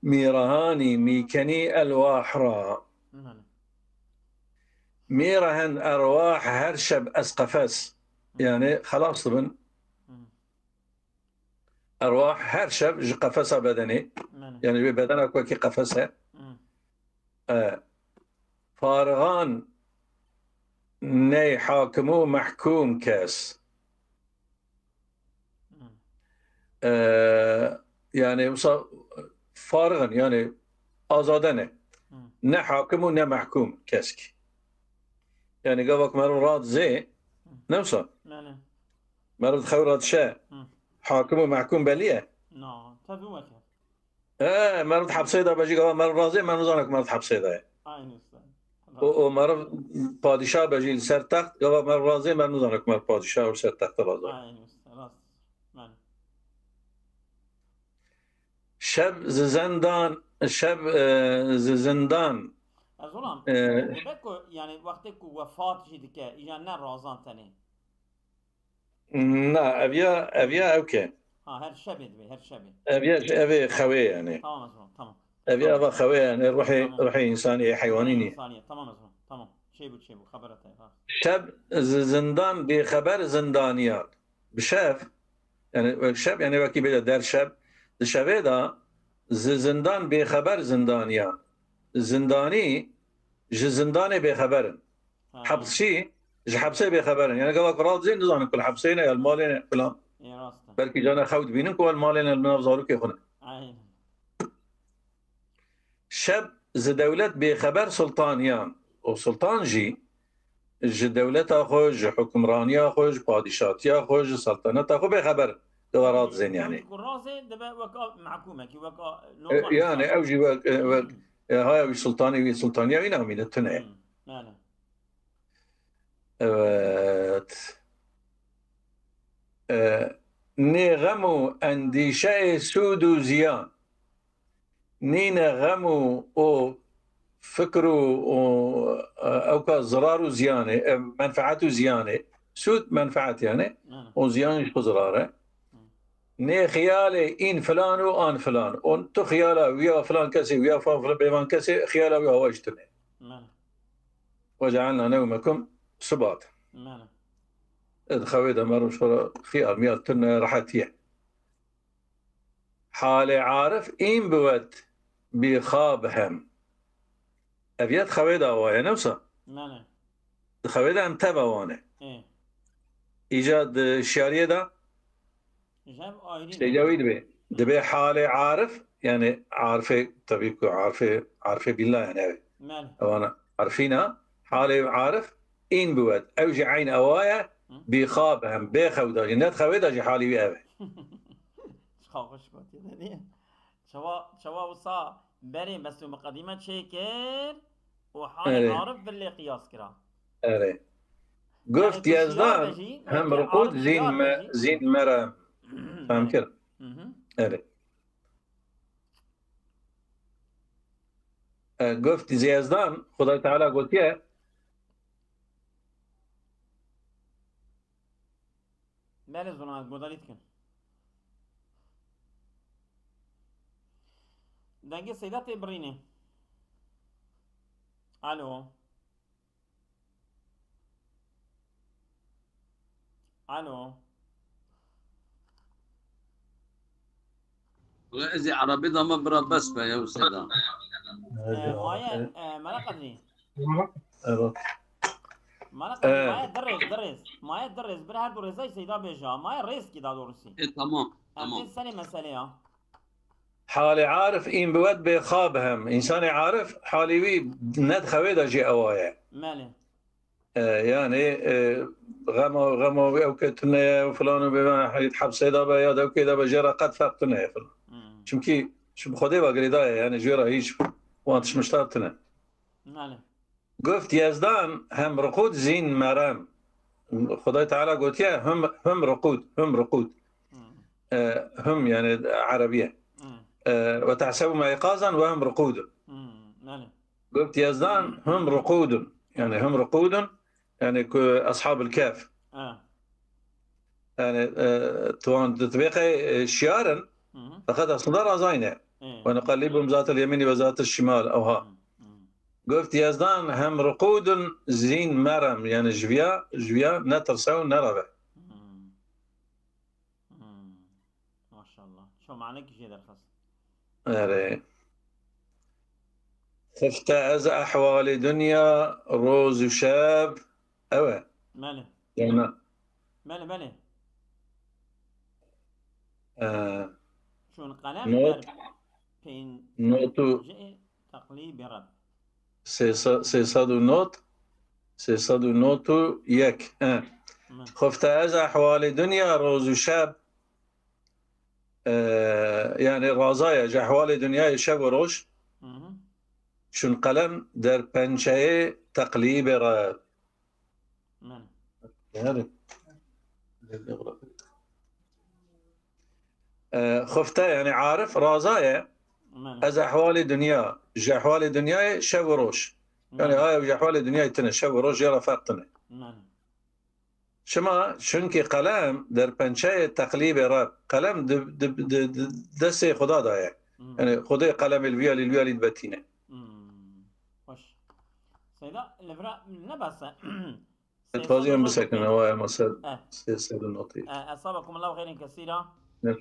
mî rehanî, mî kenî elwah ra. Mî rehen erwah her şev ez qefes. Yani xelas dibin. Hı. Erwah her şev ji qefesa bedenê. Mene. Yani wê bedena ku wekî qefes e. Hı. E, farigan ney hakim û mehkûm kes. Hı. E, yani wisa farigan, yani azade ne. Hı. Ne hakim û ne mehkûm keskî. Yani gava ku meriv radizê, Hı. ne wisa? Mene. Meriv di xew ra dişe, Hı. hakim û mehkûm belî ye? Na, tevî weke. E, meriv di hepsê de be jî gava meriv razê, meriv nizane ku meriv di hepsê de ye. Aynı usta. O, o meriv padîşah be jî li ser text, gava meriv razê, meriv nizane ku meriv padîşah û li ser textê razê. Aynı usta, rast. Mene. Şev zi zendan, şev, e, zi zindan. Ez olam, E, dibe ku, yani, wextê ku wefat jî dike, îja ne razan tenê. Na, ev ya, ev ya ew ke. Ha, her şevê dibe, her şevê. Ev ya, ev ê xewê yani. Tamam, ez olam, tamam. Ev ya Tamam. eva xewê yani, ruhê, Tamam. ruhê însanî, heywanî Ruhê nî. însanî, tamam, ez olam, tamam. Çêbû, çêbû, xebera te, ha. Şev zi zindan bêxeber zindaniyan. Bi şev, yani şev, yani wekî bêje der şev, di şevê de zi zindan bêxeber zindaniyan. Zindanî ji zindanê bêxeber in. Ha. Hepsî ji hepsê bêxeber in. Yani gava ku radizê nizanin ku li hepsê ne ya li malê ne filan. Ê, rast e. Belkî cana xew dibînin ku li malê ne, li nav zarokê xwe ne. Aynen. Şev zi dewlet bêxeber sultaniyan û sultan jî ji dewleta xwe, ji hukimraniya xwe, ji padîşatiya xwe, ji selteneta xwe bêxeber dibe radizên yani. Ku razê dibe weka mehkûmekî, weka E, normal yani insan. Ew jî wek, e, wek, Hmm. e, haya wî sultanî, wî sultaniya wî namîne tune. Hmm. Yani. Evet. E, nê xem û endîşeyê sûd û ziyan. Nîne xem û, û fikr û, û, e, ewka zirar û ziyanê, e, menfeet û ziyanê. Sûd menfeet yani. Hı. Û ziyan jî xwe zirar e. Hı. Nê xiyalê în filan û an filan. Û tu xiyala wî ya filan kesê, wî ya filan, filan bêvan kesê, xiyala wî hawa jî tune. Hı. Ve cealna nevmekum subata. Hı. Di xewê de meriv ji xwe re xiyal miyal tune, rehetiye. Halê arif în biwet bî xab hem. Ev ya di xewê de awa ye, ne wisa? Mele. Di xewê de em teva wan e. Ê. Îca di şiyariyê de Ji hev ayrî işte ne? Ya wî dibe. Dibê halê arif, yani arifê, tabii ku arifê, arifê billah yani, evet. Mel. Ewana arifîna, halê arif, în biwet. Ew jî eyn ewa ye, bî xab hem, bê xew da jî, net xewê da jî halî wî ev e. Çawa xweş gotiye, ne diye? Çawa, çawa wisa berê bes û miqedîme çêkir û halê Erê. arif vilê qiyas kira. Erê. Guft Yani, kişiya Yezdan, bejî, hem yani, riqûd arif zîn kişiya me, bejî. Zîn merem. Fem kir. Hı hı. Erê. E, Guft Yezdan, Xuday Teala gotiye, Belê zona, guhdarî dikin. Dengê Seyda tê birînê. Alo. Alo. Wala ez ê erebî de me bira bes be ya Seyda. E, maye, e, Mela Qedrî. Evet. Mela Qedrî, E. Maye dirêz, dirêz. Maye dirêz, bir her du rêzay Seyda bêja. Maye rêz ki daha doğrusu. E, tamam, Em tamam. tê serê meselê ya. Halê arif în biwet bê xab hem. Însanê arif halî wî net xewê de jî ewa ye. Melê. E, yani, e, xema, xema wî ew ke tune ye, û filan û bêvan, heyt hepsê de be ya da ew kê de be, jê re qet ferq tune ye filan. Hmm. Çimkî, çimkî Xwedê ve girêdaye, yani, jê re hîç wan tişmiştar tune. Melê. Guft Yezdan hem riqûd zîn merem. Xuday Teala gotiye, hum, hum riqûd, hum riqûd. Hmm. E, hum, yani, erebiye. Hmm. E, ve tehsebu me eyqazan ve hum riqûd. Hmm. Melê. Guft Yezdan, hum riqûdun. Yani, hum riqûdun. Yani, ku Ashabul Kehf. Ha. Yani, e, tuwan di tibêqe, e, şiyar in, Hı hı. feqet aslında razayne. E. Ve nuqallibum zatel yemini ve zatel şimal, ewha. Hı, hı. Guft Yezdan hem riqûdun zîn merem, yani ji viya, ji viya netirse û nereve. Hmm. Hmm. Maşallah. Ço manek jê derxist. Erê. Xifte ez ehwalê dinya, roz û şeb. Ew e. Melê. Yani, Melê, melê. e, Çûn qelem Not. der pên-, Not û- jê teqlîbê Reb. sê sed, sê sed û not, sê sed û not û yek. E. Melê. Xifte ez ehwalê dinya, roz û şeb. E, yani, razaye ji ehwalê dinyayê şev û roj. Hı hı. Çûn qelem der pençeyê teqlîbê Reb. Melê. Yani. E, xifte, yani, arif, razaye. Melê. Ez ehwalê dinya, ji ehwalê dinyayê şev û roj. Yani, Melê. Aye ji ehwalê dinyayê tine, şev û roj jê re ferq tine. Melê. Şima, çunkî qelem der pençeyê teqlîbê Reb. Qelem di, di, di, di destê Xuda de ye. Hmm. Yani, Xwedê qelemê li vîya lî, li vîya lî dibetîne. Hmm. Xweş. Seyda, li vira ne bes e. Dixwazî em bisekine, wa ema ser Eh. sê sed û notî. Eh, esabakum Allahu xeyrin kesîra. Ne